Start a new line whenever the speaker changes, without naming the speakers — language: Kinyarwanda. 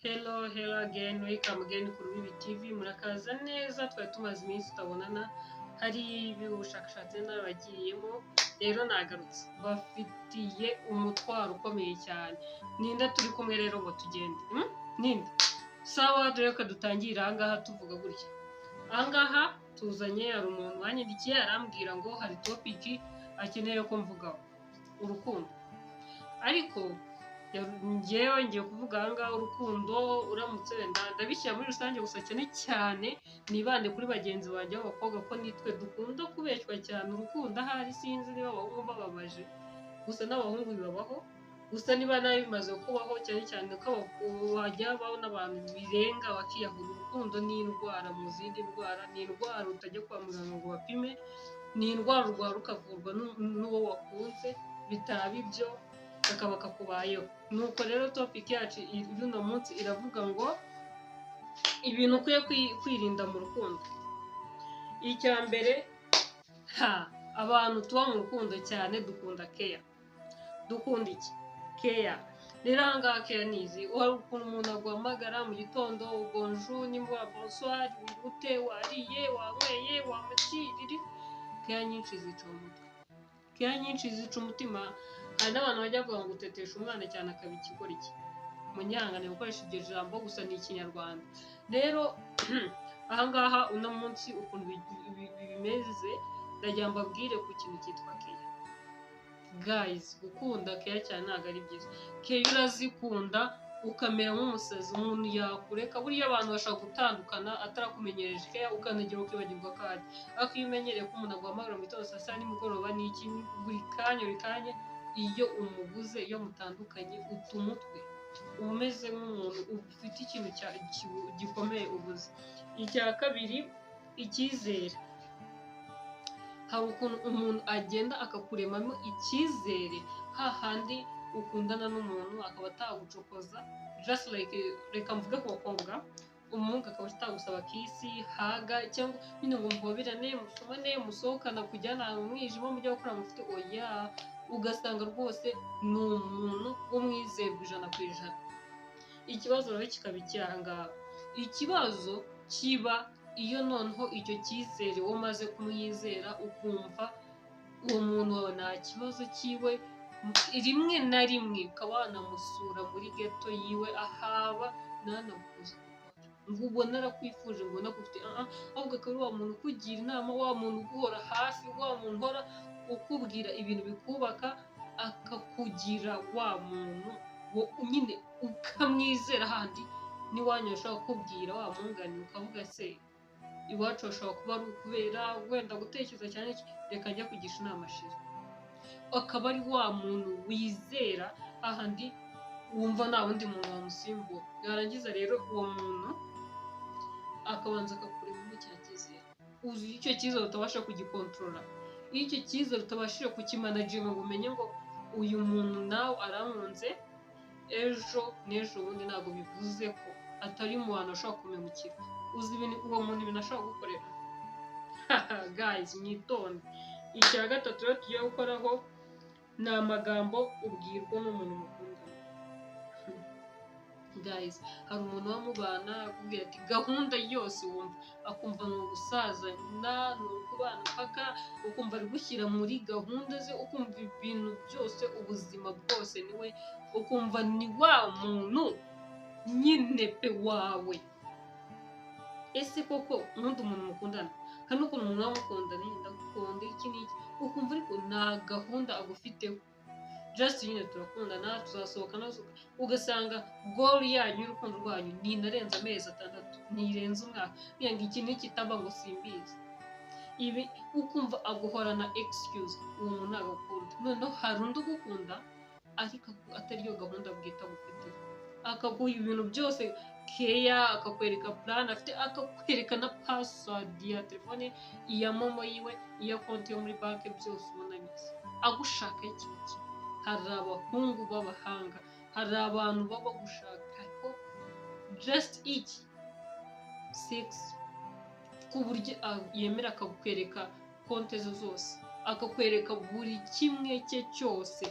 Hello, hello again, welcome again ku Rubibi TV, murakaza neza. Twari tumaze iminsi tutabonana, hari ubushakashatsi nabagiyemo, rero nagarutse bafitiye umutwaro ukomeye cyane. Ninde turi kumwe rero ngo tugende? Ninde? Sawa, dore ko dutangirira ahangaha tuvuga gutya. Ahangaha tuzanye, hari umuntu wanyandikiye arambwira ngo hari topic akeneye ko mvugaho, urukundo. Ariko njyewe ngiye kuvuga ahangaha urukundo, uramutse wenda ndabishyira muri rusange gusa, cyane cyane nibande kuri bagenzi banjye b'abakobwa, ko nitwe dukunda kubeshywa cyane urukundo. Ahari sinzi niba abahungu bababaje gusa, n'abahungu bibabaho gusa, niba nawe bimaze kubaho, cyane cyane ko bajya babaho n'abantu birenga bakiyahura. Urukundo ni indwara mu zindi ndwara, ni indwara utajya kwa muganga ngo bapime, ni indwara urwara ukavurwa n'uwo wakunze, bitaba ibyo kakaba kakubayeho. Nuko rero topic yacu y'uno munsi iravuga ngo ibintu ukwiye kwirinda mu rukundo. Icya mbere, ha abantu tuba mu rukundo cyane dukunda keya. Dukunda iki? Keya. Rero ahangaha keya ni izi: hari ukuntu umuntu aguhamagara mu gitondo, bonjour, nimba bonsoir, ute, wariye, wanyweye, wamukiriri. Keya nyinshi zica umutwe, keya nyinshi zica umutima. Hari n'abantu bajya bavuga ngo gutetesha umwana cyane akaba ikigoryi. Munyangane gukoresha iryo jambo, gusa ni Ikinyarwanda. Rero ahangaha uno munsi ukuntu bimeze, ndagira ngo mbabwire ku kintu cyitwa care. Guys, gukunda care cyane ntabwo ari byiza. Care urazikunda ukamera nk'umusazi, umuntu yakureka. Buriya abantu bashobora gutandukana atarakumenyereje care, ukanagera ukibagirwa akajya. Ariko iyo umenyereye ko umuntu aguhamagara mu gitondo, saa sita, nimugoroba, n'iki, buri kanya, buri kanya, iyo umubuze, iyo mutandukanye, uta umutwe, uba umeze nk'umuntu ufite ikintu gikomeye ubuze. Icya kabiri, icyizere. Hari ukuntu umuntu agenda akakuremamo icyizere, hahandi ukundana n'umuntu akaba atagucokoza, just like, reka mvuge ku bakobwa, umuhungu akaba atagusaba kiss, hug, cyangwa nyine ngo muhoberane, musomane, musohokana, kujyana ahantu mu mwijima, mujya gukora mufite, oya. Ugasanga rwose ni umuntu w'umwizerwa 100%. Ikibazo rero kikaba iki aha ngaha? Ikibazo kiba iyo noneho icyo cyizere wowe umaze kumwizera, ukumva uwo muntu wawe nta kibazo cyiwe, rimwe na rimwe ukaba wanamusura muri ghetto yiwe ahaba, ntanagukoze ngo ubone arakwifuje, ngo ubone akufite, ah, ah, ahubwo akaba ari wa muntu ukugira inama, wa muntu uguhora hafi, wa muntu uhora ukubwira ibintu bikubaka, akakugira wa muntu nyine ukamwizera, handi n'iwanyu bashobora kukubwira wa mungani, ukavuga se iwacu bashobora kuba ari ukubera wenda gutekereza cyane iki, reka njya kugisha inama shira. Akaba ari wa muntu wizera, hahandi wumva nta wundi muntu wamusimbura. Yarangiza rero uwo muntu akabanza akakuremamo cya cyizere. Uzi icyo cyizere utabasha kugikontorora, iyo icyo cyizere utabashije kukimanaginga ngo umenye ngo uyu muntu nawe arankunze, ejo n'ejo bundi ntabwo bivuze ko atari mu bantu bashobora kumemukira. Uzi ibintu uwo muntu, ibintu ashobora gukorera? Guys, mwitonde. Icya gatatu rero tugiye gukoraho ni amagambo ubwirwa n'umuntu mukundana. Guys, hari umuntu uba mubana akubwira ati gahunda yose wumva, akumva ni ugusazana, ni ukubana paka, ukumva ari gushyira muri gahunda ze, ukumva ibintu byose, ubuzima bwose niwe, ukumva ni wa muntu nyine pe wawe. Ese koko nkunda umuntu mukundana? Hari n'ukuntu umuntu aba amukunda, ndagukunda, iki n'iki, ukumva ariko nta gahunda agufiteho, just nyine turakundana, tuzasohoka, ugasanga goal yanyu y'urukundo rwanyu ntinarenze amezi 6, ntirenze umwaka, ngo iki n'iki itaba ngo simbizi ibi, ukumva aguhorana excuse. Uwo muntu ntabwo agukunda. Noneho hari undi ugukunda ariko atari yo gahunda bwite agufitiye, akaguha ibintu byose, keya, akakwereka plan afite, akakwereka na password ya telefone, iya MoMo yiwe, iya konti yo muri banki, byose ubona bizi agushaka ikintu kimwe. Hari abahungu b'abahanga, hari abantu baba bagushakaho just iki, sex, ku buryo yemera akakwereka konti ze zose, akakwereka buri kimwe cye cyose.